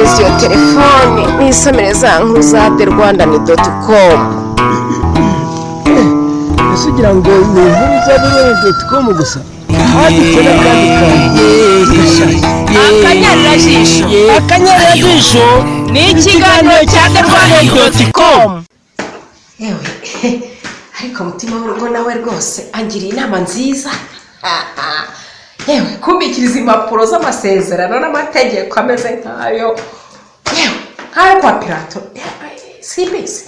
Mpereza iyo telefone nisomere za nkuru za The Rwandan.com. Ese ugira ngo ni inkuru za Rwandan.com gusa? Handitse n'akandi kantu gashyashya. Akanyarirajisho. Akanyarirajisho. Ni ikiganiro cya The Rwandan.com. Yewe, ariko mutima w'urugo nawe rwose angiriye inama nziza. Yewe, kumbikiriza impapuro z'amasezerano n'amategeko ameze nk'ayo, yewe, nk'ayo kwa Pirato. Yewe, simbizi,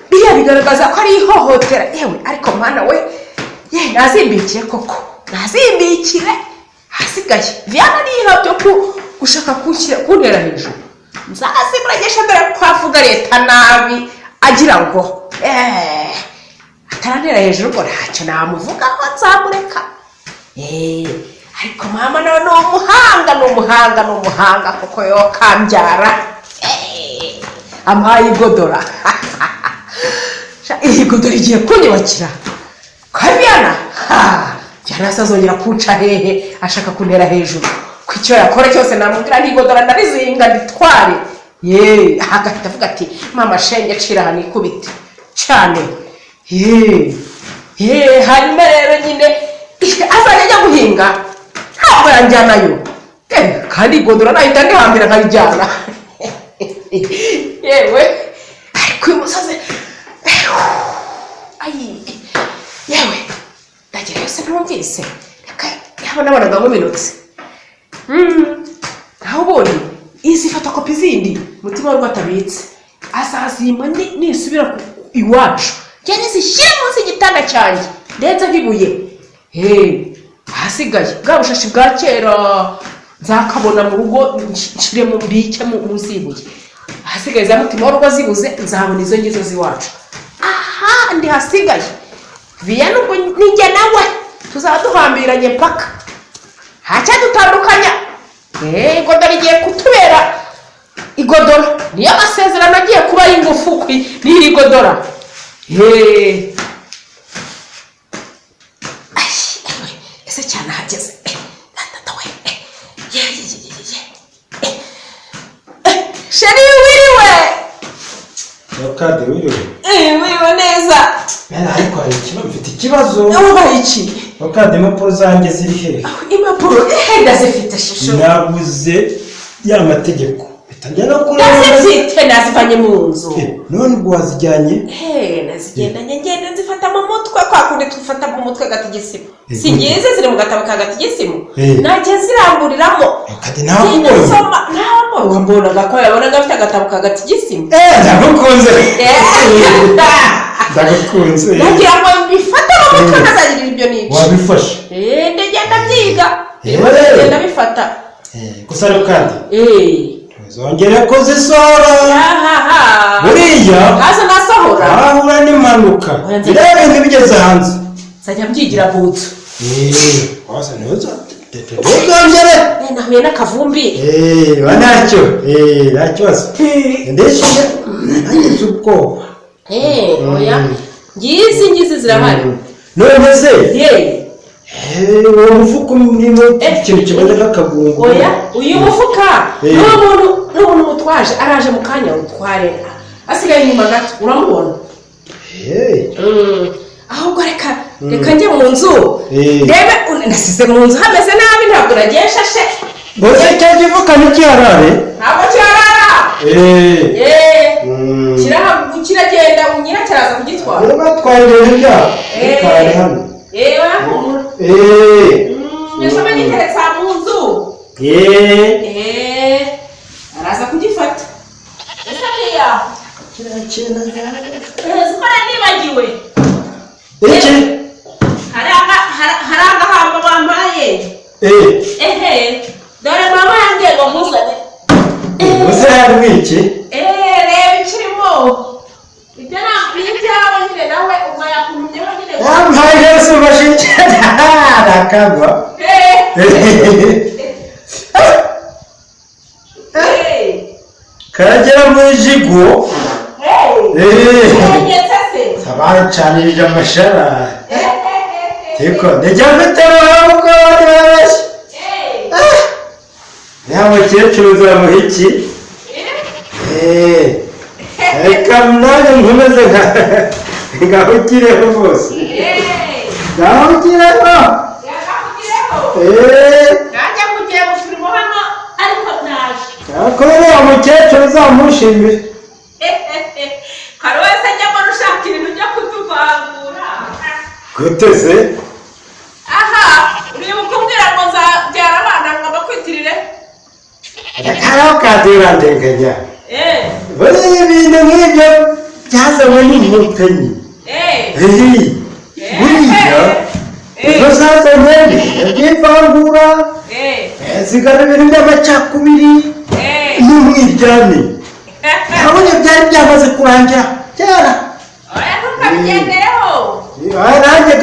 biriya bigaragaza ko ari ihohotera. Yewe, ariko mwana we, ye nazimbikiye koko, nazimbikire. Hasigaye Viana niha byo gushaka kunshyira kuntera hejuru, nzazimuragesha dore ko avuga leta nabi, agira ngo atarantera hejuru ngo ntacyo namuvugaho, nzamureka. Ariko mama nawe ni umuhanga, ni umuhanga, ni umuhanga kuko yo kambyara. Amuhaye igodora. Sha, iyi godora igiye kunyubakira kwa Viana. Ha, Viana se azongera kunca hehe ashaka kuntera hejuru? Ku icyo yakora cyose namubwira ntigodora ndarizinga nditware. Ye, agahita avuga ati: "Mama shenge, cira aha nikubite cyane." Ye ye, hanyuma rero nyine azajya ajya guhinga ntabwo yanjyanayo. Kandi igodora nahita ndihambira nkarijyana. Yewe, ariko uyu musozi, ayi yewe, ndagerayo se ntumvise? Reka, yaba nabonaga nkuminutse. Naho ubundi izi fotokopi zindi mutima w'urugo atabitse azazimpa nisubira iwacu, ngende zishyire munsi y'igitanda cyanjye ndetse nk'ibuye. Hey, ahasigaye bwa bushashi bwa kera nzakabona mu rugo, nshyire mu mbike munsi y'ibuye. Ahasigaye za mutima w'urugo zibuze, nzabona izo ngizo z'iwacu. Ahandi hasigaye Viya nubwo nijye nawe tuzaba duhambiranye mpaka ntacyadutandukanya. Igodora igiye kutubera igodora, niyo masezerano agiye kuba y'ingufu n'iri godora. Ay, ewe, ese cyane ahageze. Data we. Ye ye ye ye ye. Chéri, wiriwe? Kade, wiriwe? Wiriwe neza. Ariko hari ikibazo, mfite ikibazo. Wabaye iki? Kade, impapuro zanjye ziri hehe? Impapuro? Ndazifite shusho. Nabuze ya mategeko, bitangira no kureba. Ndazifite, nazivanye mu nzu. None ubwo wazijyanye? He, nazigendanye, ngenda nzifata mu mutwe kwa kundi tufata mu mutwe gatigisimu. Si ngizi ziri mu gatabo ka gatigisimu. Najya ziramburiramo. Kade, ngenda nakubonye. Nsoma ntabwo wambonaga ko yabonaga afite agatabo ka gatigisimu. Ndagukunze, ndagukunze. Nagira ngo mbifate mu mutwe ntazagirira ibyo nica. Wabifashe? Ndagenda byiga. Ndagenda bifata. Gusa rero kandi ntuzongere kuzisohora. Ahaha. Buriya Kaza nasohora. wahura n'impanuka. Oya, nzajya- Biriya bintu bigeze hanze. Nzajya mbyigira butsu. Wasa ntuzongere. Nahuye n'akavumbi. Ba ntacyo, nta kibazo, ndishimye, nagize ubwoba. Oya, ngizi ngizi zirahari. None se Ye. Uwo mufuka urimo ikintu kimeze nk'akagungu? Oya, uyu mufuka n'umuntu mutwaje araje mu kanya utware, asigaye inyuma gato, uramubona. Ahubwo reka njye mu nzu ndebe nasize mu nzu hameze nabi, ntabwo nagiye nshashe. Mbese icyo gifuka ntikiharare? Ntabwo kirarara. Kiragenda, nyiracyo araza kugitwara. Niba batwaye ibintu byabo, bitware hano. Oya, humura. Yasoma giteretse aha mu nzu. Araza kugifata. Ese hariya siko nibagiwe? Iki? Hari agahamba bampaye. Ehe, dore mama yambwiye ngo muzane. Ubuse harimo iki? Reba ikirimo. Ibyo ntabwo ibyawe nyine, nawe ubwo yakuntumyeho nyine. Yampaye Yesu bashikira arakagwa. Karagera mu jigo. Umenyetse se? Abacanirije amashara. Tiko, ndijya mfite amaboko abandi barabeshya. Ya mukecuru uzamuha iki? Reka nanjye nkomeze ngahugireho rwose. Ngahugireho. Nanjye mugiye mu turimo hano ariko naje. Kubera umukecuru uzamushimire. Hari wese ajya mbona ushaka ibintu byo kutuvangura. Guteze. Aha uribuka umbwira ngo nzabyara abana ngo bakwitirire. Kariho kadirandenganya. Buriya ibintu nk'ibyo byazanywe n'inkotanyi. Buriya izo zazanye iby'ivangura, zigana ibintu by'amacakubiri n'umwiryane. Ntabwo byari byamaze kurangira kera. Ntukabigendereho. Nanjye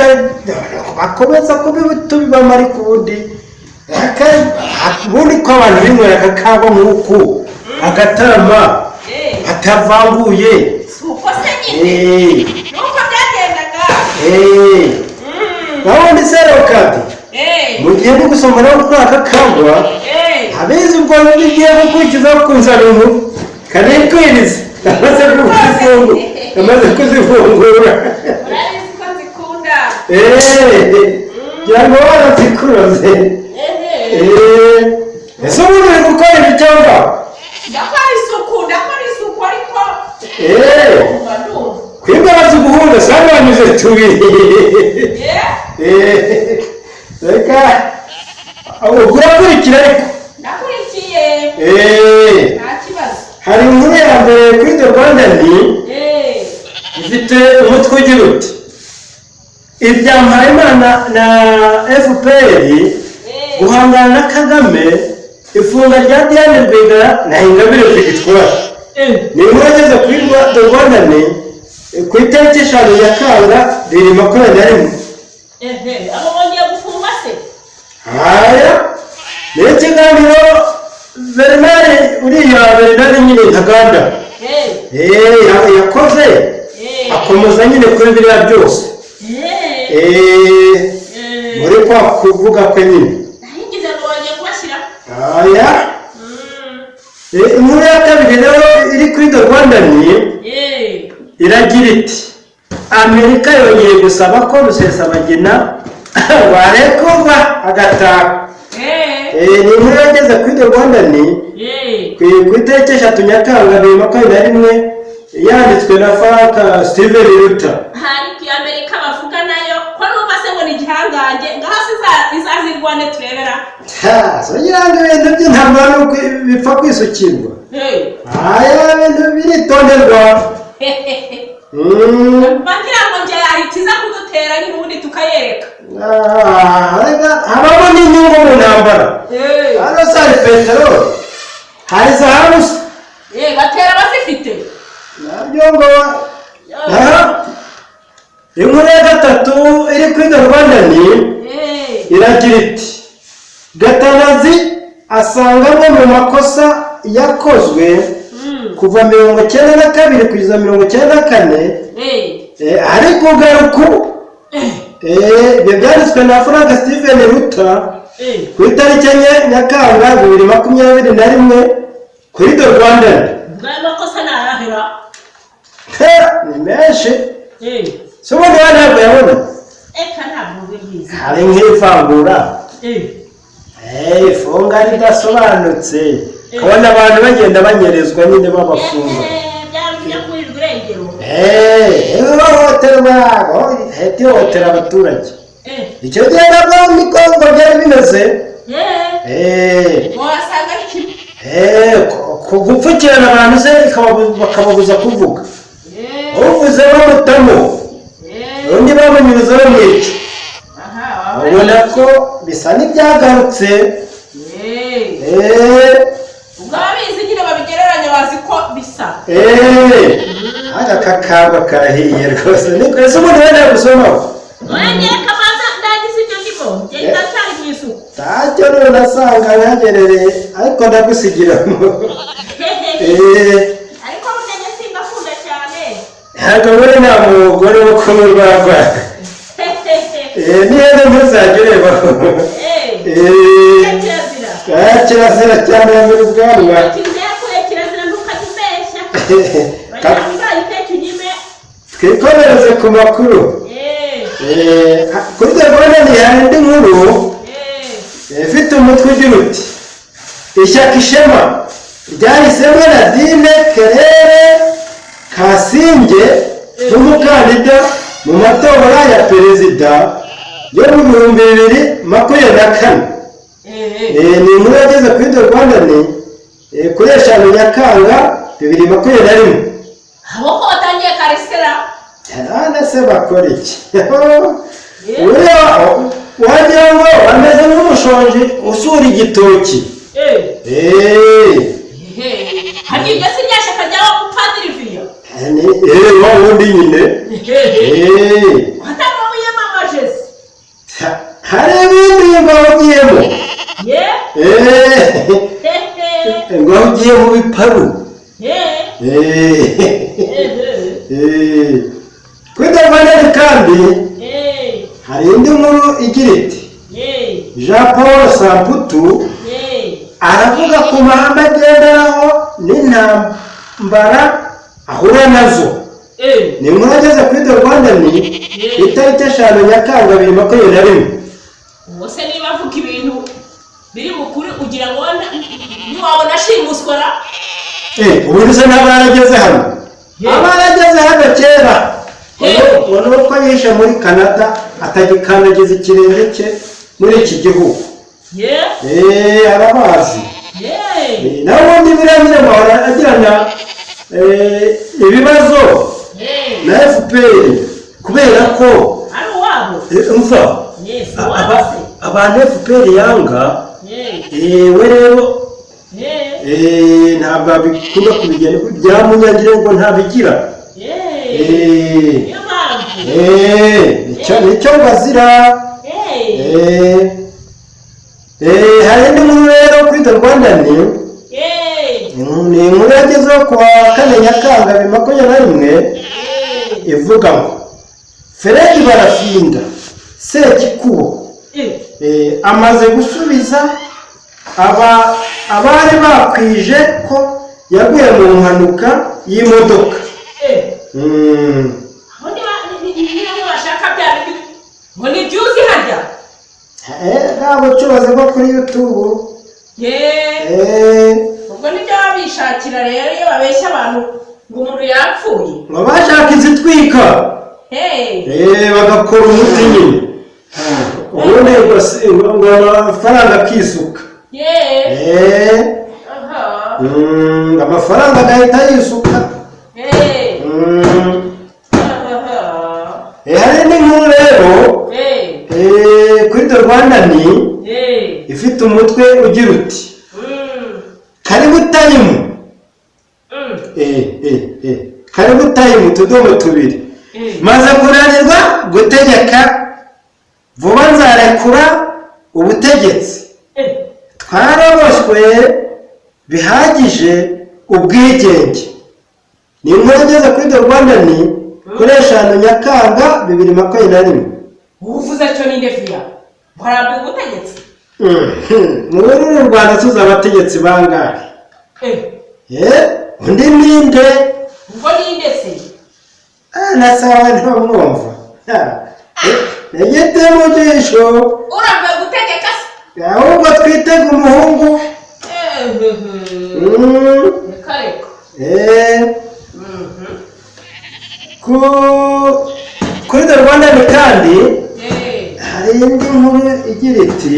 bakomeza kubibamo, ariko ubundi ubundi ko abantu binywera akakagwa nk'uku agatarama atavanguye. Si uko se nyine nuko byagendaga. Nabundi serokadi mu gihe ndi gusoma no kuri aka kagwa abizi ubwo bigiye gukurikizaho kunzana inkuru kanikwiriza amaze kuzifungura, amaze kuzifungura. Urabizi ko nzikunda. Ngira ngo warazikuroze. Ese ubundi uri gukora ibi cyangwa? Ndakora isuku, ndakora isuku ariko ndumva ndumva. Kwimbabaza uguhunda sanga wanyuze tubiri. Reka urakurikira ariko. Ndakurikiye. Nta kibazo. Hari inkuru ya mbere kuri The Rwandan ifite umutwe ugira uti ibya Mpayimana na FPR guhangana na Kagame, ifunga rya Diane Rwigara na Ingabire Victoire. Ni inkuru yageze kuri The Rwandan ku itariki 5 Nyakanga 2021. Abo bongeye gufungwa se? Haya, ni ikiganiro Bernard, uriya Bernard nyine Ntaganda yakoze akomeza nyine kuri biriya byose muri kwa kuvuga kwe nyine. Nahingize ngo bongeye kubashyira. Haya, inkuru ya kabiri rero iri kuri The Rwandan iragira iti Amerika yongeye gusaba ko Rusesabagina warekurwa agataha. Ni inkuru yageze kuri The Rwandan ku itariki 3 Nyakanga 2021, yanditswe na Frank Steven Ruta. Ariko iyo Amerika bavuga nayo ko numva se ngo ni igihangange, ngaho se izazirwane turebera. Kugira ngo ibintu by'intambara nuko bipfa kwisukirwa. Aya bintu biritonderwa. Bagira ngo njye yahita kudutera nyine ubundi tukayereka. Habamo n'inyungu mu ntambara. Hano se hari peteroli, hari zahabu se. Batera abazifite. Nabyo ngo inkuru ya gatatu iri kuri The Rwandan iragira iti Gatanazi asanga amwe mu makosa yakozwe kuva 92 kugeza 94 ari kugaruka. Ibyo byanditswe na Frank Steven Ruta ku itariki 4 Nyakanga 2021 kuri The Rwandan. Ayo makosa ni ayahera? Ni menshi. Si ubundi we ntabwo yabona. Eka ntabwo bibizi. Hari nk'ivangura, ifunga ridasobanutse, kubona abantu bagenda banyerezwa nyine babafunga. Byari ibyo kurirwa irengero. Ihohoterwa, leta ihohotera abaturage. Icyo gihe nabwo niko ngo byari bimeze. Wasanga ari kimwe. Gupfukirana abantu se bakababuza kuvuga. Uvuze bamutamo, undi bamunyuza bamwica. Ubona ko bisa n'ibyagarutse. Ubwo ababizi nyine babigereranya bazi ko bisa. Aka kakagwa karahiye rwose. Niko ese ubundi wenda gusomaho. Wongeye kabanza ndagize ibyo ndimo njye ndacyari mu isuku. Ntacyo none asanga nkagerereye ariko ndagusigiramo. Ariko burya njye simbakunda cyane. Ntabwo muri nta mugore wo kunywa urwagwa. Niba ntuzajya urebaho. Kirazira. Kirazira cyane muri ubwanwa. Kirazira kirazira ntukajya umbeshya. Bagira ngo uzayiteke unyime. Twikomereze ku makuru. Kuri telefone ni hari indi nkuru ifite umutwe ugira uti: "Ishyaka Ishema ryahisemo Nadine Kerere Kasinge nk'umukandida mu matora ya perezida yo mu 2024." Ni inkuru yageze kuri The Rwanda ni kuri 5 Nyakanga 2021. Abo ko batangiye karesera? None se bakora iki? Uriya wagira ngo ameze nk'umushonji usura igitoki. Hari iryo si rya shyaka ryaba mupadiri viyo? Wa wundi nyine. Watanga wiyamamaje se? Hari ibindi ngo ugiyemo. Ye. Ngo ugiye mu biparu. Kuri Rwanda kandi hari indi nkuru igira iti: Jean Paul Samputu aravuga ku mahame agenderaho n'intambara ahura nazo. Ni inkuru ageze kuri The Rwanda ni itariki 5 Nyakanga 2021. Ubwo se niba avuga ibintu biri mu kuri, ugira ngo ntiwabona ashimuswa ra? Ubundi se ntaba yarageze hano? Aba yarageze hano kera. Ubona uko yihishe muri Canada, atagikandagiza ikirenge cye muri iki gihugu. Arabazi. Nawe ubundi biriya nyine bahora agirana ibibazo na FPR kubera ko ari uwabo. Umva, Yes, uwabo se. abantu FPR yanga, we rero ntabwo abikunda kubigenda byamunyagire ngo ntabigira. Niyo mpamvu. Nicyo bazira. Hari indi nkuru rero kuri The Rwanda ni inkuru yagezeho ku wa 4 Nyakanga 2021, ivuga ngo Fred Barafinda Sekikubo amaze gusubiza abari bakwije ko yaguye mu mpanuka y'imodoka. Aho niba bashaka bya bindi ngo ni byuzi harya? Nta bucuruzi bwo kuri YouTube. Ubwo nibyo baba bishakira rero iyo babeshya abantu ngo umuntu yapfuye. Ngo bashaka izitwika. Bagakora umuti nyine, ubundi ngo amafaranga akisuka. Amafaranga agahita yisuka. Hari n'inkuru rero kuri The Rwanda ni ifite umutwe ugira uti: "Karibu time, karibu time utudomo tubiri, maze kunanirwa gutegeka, vuba nzarekura ubutegetsi, twaraboshywe bihagije ubwigenge." Ni inkuru igeze kuri The Rwanda ni kuri 5 Nyakanga 2021. Uvuze cyo ninde viya warambiwe ubutegetsi? Muri uru Rwanda tuzi abategetsi bangahe? Undi ninde? Ubwo ninde se? Nasawe ntumwumva egete mu jisho. Urambiwe gutegeka se? Ahubwo twitega umuhungu. Reka reka. Kuri The Rwanda ni kandi hari indi nkuru igira iti: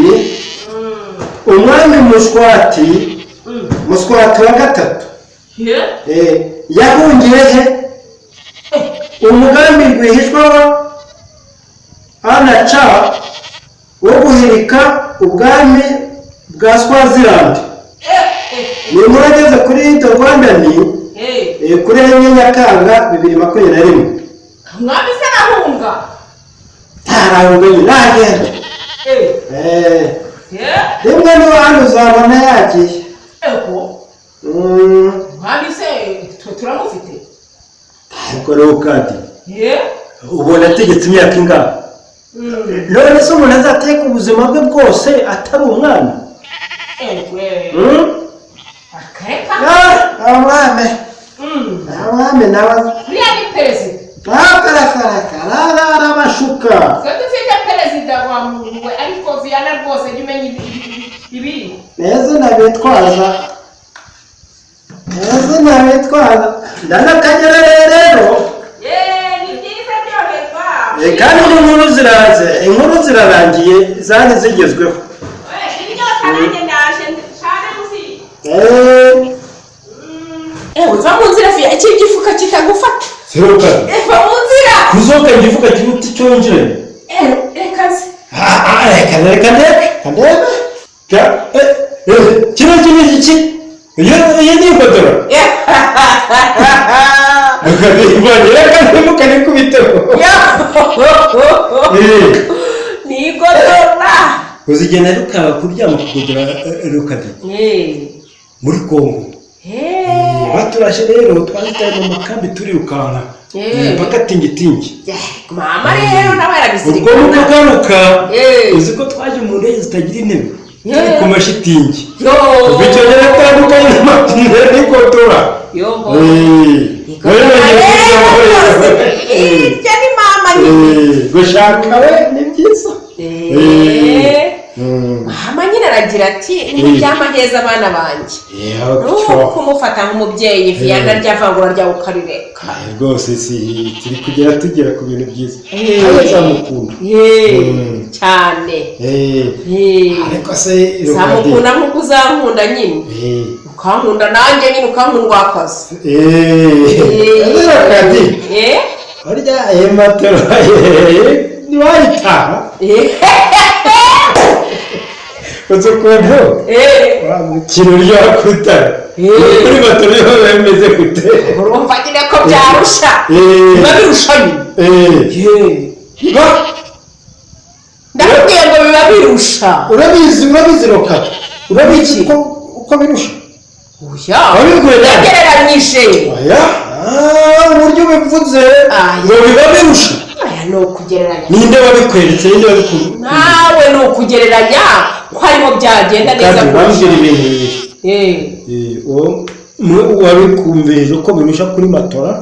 "Umwami Muswati, Muswati wa gatatu, yahungiye he? Umugambi rwihishwa wa anaca wo guhirika ubwami bwa Swaziland." Ni inkuru ageze kuri The Rwanda ni kuri 4 Nyakanga 2021. Umwami se arahunga? Ntarahunga nyine, nagenda. Rimwe niba hano uzabona yagiye. Ego. Umwami se twe turamufite. Ariko rero kandi ubona ategetse imyaka ingana, none se umuntu azateka ubuzima bwe bwose atari umwana? Ego. Akareka. Umwami. Kagame nawe Uriya ni perezida. Arabashuka. Twe dufite perezida wa muntu we, ariko Viyana rwose jya umenya ibiri. Neza nabitwaza, neza nabitwaza, ndanakagera rero. Yeee, ni byiza, ryoherwa. Kandi n'inkuru ziraze, inkuru zirarangiye zari zigezweho. Inyota nanjye ndaje nshane muzi. Eh, Ewe, va mu nzira Viya, iki gifuka kitagufata. Seruka. Va mu nzira. Kuzoka igifuka kiruta icyonjere. Reka nze. Reka, reka ndebe, reka ndebe. Kino kino iki, iyo ni ifotora. Reka ntimukanikubiteho. Ni igodora. Uzigenda rukaba kuryama kugodora rukadi muri Kongo. Baturashe rero, twazitaye mu makambi turirukanka mpaka tingitingi. Mama rero nawe Ubwo arabizirikana. mukagaruka, uzi ko twaje mu ndege zitagira intebe, turi ku mashitingi. Yo. Ubwo icyo gihe atandukanye n'amapine n'igodora. Yoho. Rero Iryo ni mama nyine. Gushaka we ni byiza. Mama nyine aragira ati nimuryama neza abana banjye. Nuko kumufata nk'umubyeyi, Viyana, rya vangura ryawe ukarireka. Rwose si turi kugera, tugera ku bintu byiza. Kandi nzamukunda. Cyane. Ariko se? Zamukunda nk'uko uzankunda nyine, ukankunda nanjye nyine, ukankunda akazi. Rukadi, burya ayo matera ntiwayitaha. Uzi ukuntu ikintu uryoha kutara kuri matera iyo biba bimeze gute? Urumva nyine ko byarusha, biba birusha nyine. Ndakubwiye ngo biba birusha. Urabizi, urabizi Roka, urabizi ko uko birusha. Oya. Wabibwiwe nande? Yagereranyije. Oya, uburyo ubivuze Aya. ngo biba birusha. Aya ni ukugereranya. Ninde wabikweretse? Ninde wabikuru? Nawe ni ukugereranya ko harimo byagenda neza Kandi kurusha. bambwira ibintu bibiri. Uwo umwe wabikumvirije uko birusha kuri matora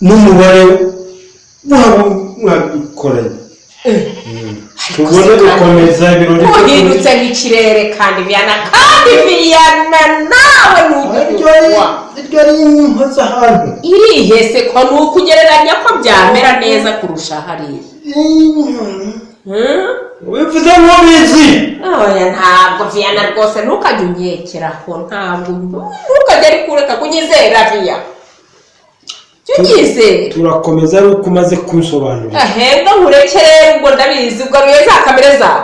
n'umubare wabo mwabikoranye, tubone gukomeza ibirori. Uhindutse nk'ikirere kandi Viyana, kandi Viyana nawe ntugirwa. Iryo ari inkoza ahantu. Irihese ko ni ukugereranya ko byamera neza kurusha hariya. Ubivuze nk'ubizi. Oya, ntabwo Viyana rwose, ntukajye unkekeraho, ntabwo ntukajye, ariko ureka kunyizera Viya, jya unyizera. Turakomeza ari uko umaze kunsobanurira. Ahembwa nkureke rero, ubwo ndabizi ugaruye za kamere zawe.